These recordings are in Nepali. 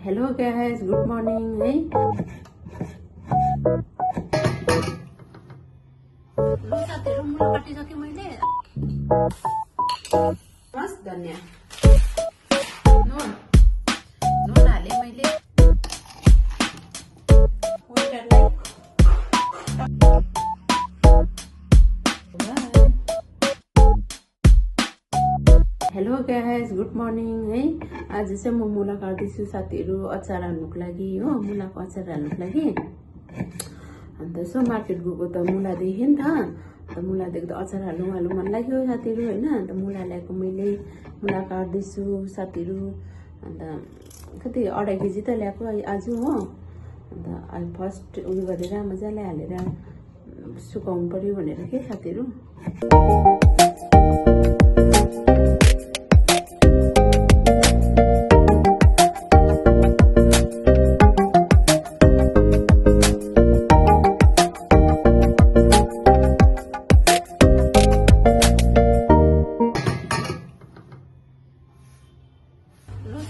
हेलो गाइस, गुड मर्निङ है। लु साथीहरु, मुला काटिसके मैले। बस धनिया नुन हाले मैले। हेलो गाइस, गुड मर्निङ है। आज चाहिँ म मुला काट्दैछु साथीहरु, अचार हाल्नुको लागि हो। मुलाको अचार हाल्नुको लागि अन्त यसो मार्केट गएको त मुला देखेँ नि त। अन्त मुला देख्दा अचार हाल्नु मन लाग्यो साथीहरु हैन। अन्त मुला ल्याएको मैले, मुला काट्दैछु साथीहरु। अन्त कति 2.5 केजी त ल्याएको आज हो। अन्त अहिले फर्स्ट उयो गरेर मजाले हालेर सुकाउनु पर्यो भनेर के साथीहरु।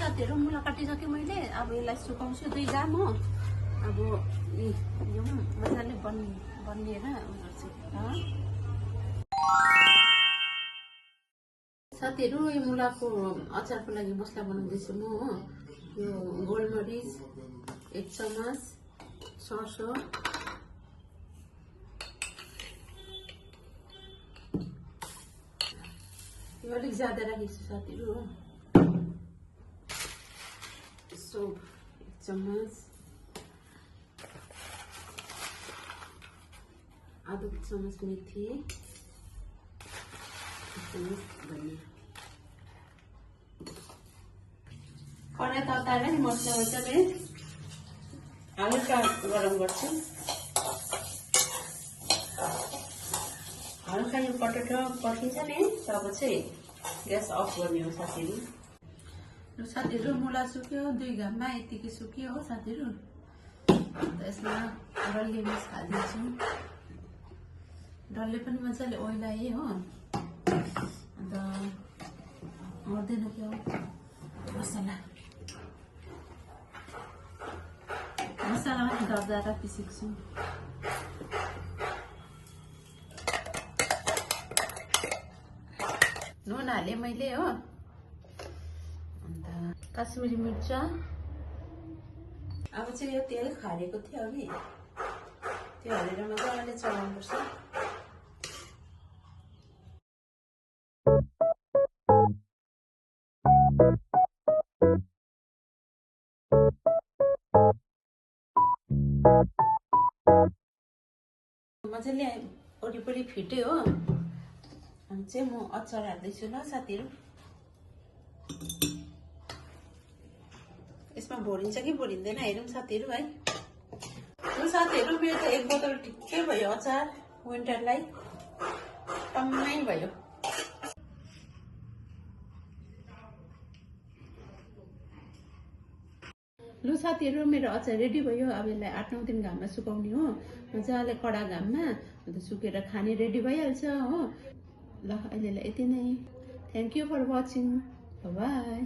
साथीहरु, मुला काटिसके मैले। अब यसलाई सुकाउँछु 2 जाम हो। अब यो मजाले बनिएर गर्छु। साथीहरु, यो मुलाको अचारको लागि मसला बनाउँदैछु म हो। यो गोलमरिच 1 चम्मच, सर्सो, यो अलिक ज्यादा राखेछु साथीहरु हो। सोप 1 चम्मच, आधा चम्मच मेथी, 1 चम्मच धनिया। कराई तताएर नि मसला मजाले हल्का गरम गर्छु। हल्का यो पटेटो पकिन्छ नि तब चाहिँ ग्यास अफ गर्ने हो साथीहरु। साथीहरु, मुला सुक्यो 2 घाममा, यतिकै सुक्यो हो साथीहरु। अन्त यसमा डल्ले मिर्च हालिदिन्छु। डल्ले पनि मजाले ओइलाए हो। अन्त मर्दैन क्या मसला पनि दरदरा पिसेको छु। नुन हाले मैले हो। अन्त काश्मिरी मिर्च। अब चाहिँ यो तेल खारेको थियो अघि, त्यो हालेर मजाले चलाउनु पर्छ। मजाले वरिपरि फिट्यो हो। अनि चाहिँ म अचार हाल्दैछु ल साथीहरु। यसमा भरिन्छ कि भरिँदैन हेरौँ साथीहरु है। ल साथीहरु, मेरो त 1 बोतल ठिक्कै भयो अचार। विन्टरलाई टम्मै भयो। लु साथीहरु, मेरो अचार रेडी भयो। अब यसलाई 8-9 दिन घाममा सुकाउने हो, मजाले कडा घाममा। अन्त सुकेर खाने रेडी भइहाल्छ हो। ल अहिलेलाई यति नै। Thank you for watching. By.